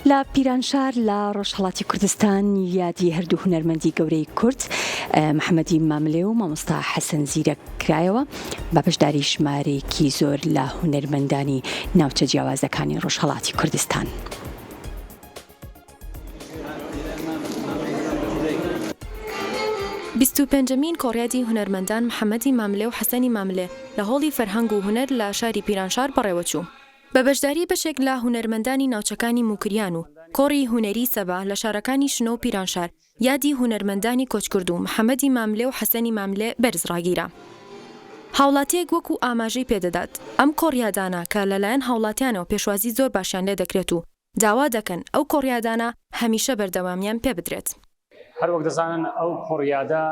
لە پیرانشار لە ڕۆژهەڵاتی کوردستان یادی هەردوو هونەرمەندی گەورەی کورد محەمەدی ماملێ و مامۆستا حەسەن زیرەک کرایەوە بە بەشداری ژمارەیەکی زۆر لە هونەرمەندانی ناوچە جیاوازەکانی ڕۆژهەڵاتی کوردستان. 25مین کۆڕیادی هونەرمەندان محەمەدی ماملێ و حەسەنی ماملێ لە هۆڵی فەرهەنگ و هونەر لە شاری پیرانشار بەڕێوەچوو. بە بەشداری بەشێک لە هونەرمەندانی ناوچەکانی موکریان و کۆڕی هونەریی سەبا لە شارەکانی شنۆ و پیرانشار، یادی هونەرمەندانی کۆچکردوو محەمەدی ماملێ و حەسەنی ماملێ بەرز ڕاگیرا. هاوڵاتییەک وەکو ئاماژەی پێدەدات، ئەم کۆڕیادانە کە لەلایەن هاوڵاتیانەوە پێشوازی زۆر باشیان لێدەکرێت و داوا دەکەن ئەو کۆڕیادانە هەمیشە بەردەوامیان پێبدرێت. هەروەک دەزانن ئەو کۆڕیادە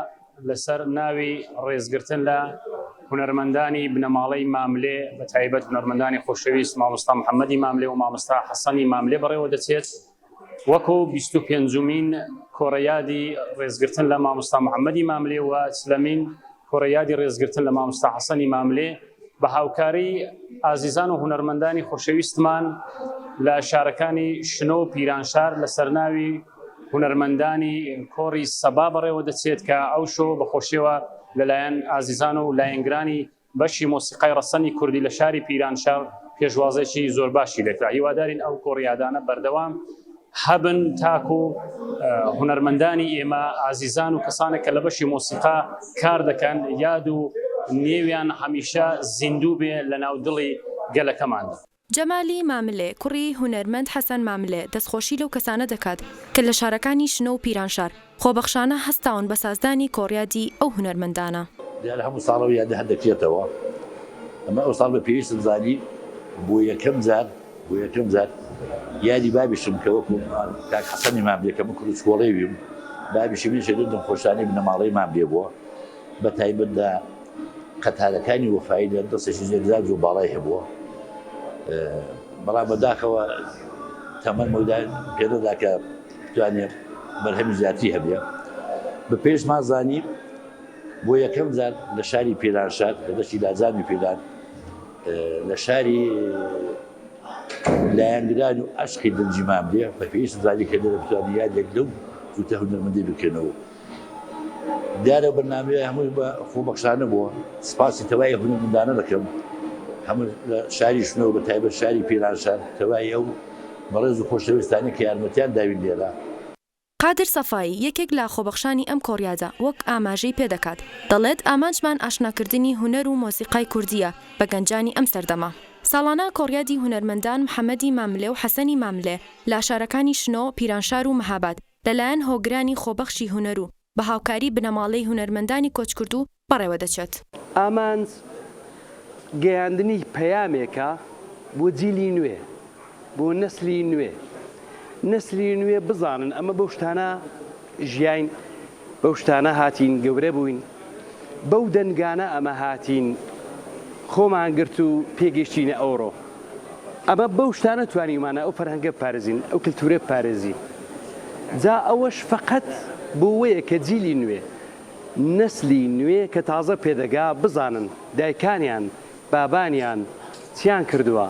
لەسەر ناوی ڕێزگرتن لە هونەرمەندانی بنەماڵەی ماملێ بە تایبەت هونەرمەندانی خۆشەویست مامۆستا محەممەدی ماملێ و مامۆستا حەسەنی ماملێ بەڕێوە دەچێت وەکو 25مین کۆڕیادی ڕێزگرتن لە مامۆستا محەممەدی ماملێ و چلەمین کۆڕیادی ڕێزگرتن لە مامۆستا حەسەنی ماملێ بە هاوکاری ئازیزان و هونەرمەندانی خۆشەویستمان لە شارەکانی شنۆ و پیرانشار لە سەرناوی هونەرمەندانی کۆڕی سەبا بەڕێوە دەچێت کە ئەو شۆ بە خۆشیەوە لەلایەن ئازیزان و لایەنگرانی بەشی مۆسیقای ڕەسەنی کوردی لە شاری پیرانشار پێشوازێکی زۆر باشی لێکرا هیوادارین ئەو کۆڕیادانە بەردەوام هەبن تاکو هونەرمەندانی ئێمە ئازیزان و کەسانێک کە لە بەشی مۆسیقا کار دەکەن یاد و نێویان هەمیشە زیندوو بێ لە ناو دڵی گەلەکەماندا. جەمالی ماملێ، کوڕی هونەرمەند حەسەن ماملێ، دەستخۆشی لەو کەسانە دەکات کە لە شارەکانی شنۆ و پیرانشار، خۆبەخشانە هەستاون بە سازدانی کۆڕیادی ئەو هونەرمەندانە. دیارە هەموو ساڵ ئەو یادە هەر دەکرێتەوە، ئەمە ئەو ساڵ بە پێویستم زانی بۆ یەکەم جار بۆ یەکەم جار یادی بابیشم کە وەکو کاک حەسەنی ماملێ کە من کوڕی چکۆڵەی ویم، بابیشم یەکێک لەو دەنگخۆشانەی بنەماڵەی ماملێ بووە، بە تایبەت لە قەتارەکانی وەفاییدا دەستێکی یەکجار زۆر باڵای هەبووە، بەڵام بەداخەوە تەمەن مەودای پێنەدا کە بتوانێ بەرهەمی زیاتری هەبێ. بە پێشمان زانی بۆ یەکەم جار لە شاری پیرانشار لە دەشتی لاجانی پیران لە شاری لایەنگران و عەشقی دەنگی ماملێ بە پێویستم زانی کە لێرە بتوانین یادێک لەو جووتە هونەرمەندەی بکەینەوە. دیارە بەرنامەیە هەمووی بە خۆبەخشانە بووە سپاسی تەوای هونەرمەندانە دەکەم هەموو لە شاری شنۆ بە تایبەت شاری پیرانشار تەوای ئەو بەڕێز و خۆشەویستانەی کە یارمەتیان داوین لێرە. قادر سەفایی، یەکێک لە خۆبەخشانی ئەم کۆڕیادە، وەک ئاماژەی پێدەکات، دەڵێت، ئامانجمان ئاشناکردنی هونەر و مۆسیقای کوردییە بە گەنجانی ئەم سەردەمە. ساڵانە کۆڕیادی هونەرمەندان محەمەدی ماملێ و حەسەنی ماملێ لە شارەکانی شنۆ، پیرانشار و مەهاباد لەلایەن هۆگرانی خۆبەخشی هونەر و بە هاوکاری بنەماڵەی هونەرمەندانی کۆچکردوو بەڕێوە دەچێت. ئامانج گەیاندنی پەیامێکە بۆ جیلی نوێ، بۆ نەسلی نوێ، نەسلی نوێ بزانن ئەمە بەو شتانە ژیاین، بەو شتانە هاتین گەورە بووین، بەو دەنگانە ئەمە هاتین خۆمان گرت و پێگەیشتینە ئەوڕۆ. ئەمە بەو شتانە توانیومانە ئەو فەرهەنگە بپارێزین، ئەو کلتورە بپارێزین. جا ئەوەش فەقەت بۆ وەیە کە جیلی نوێ، نەسلی نوێ کە تازە پێدەگا بزانن دایکانیان، بابانیان چیان کردووە.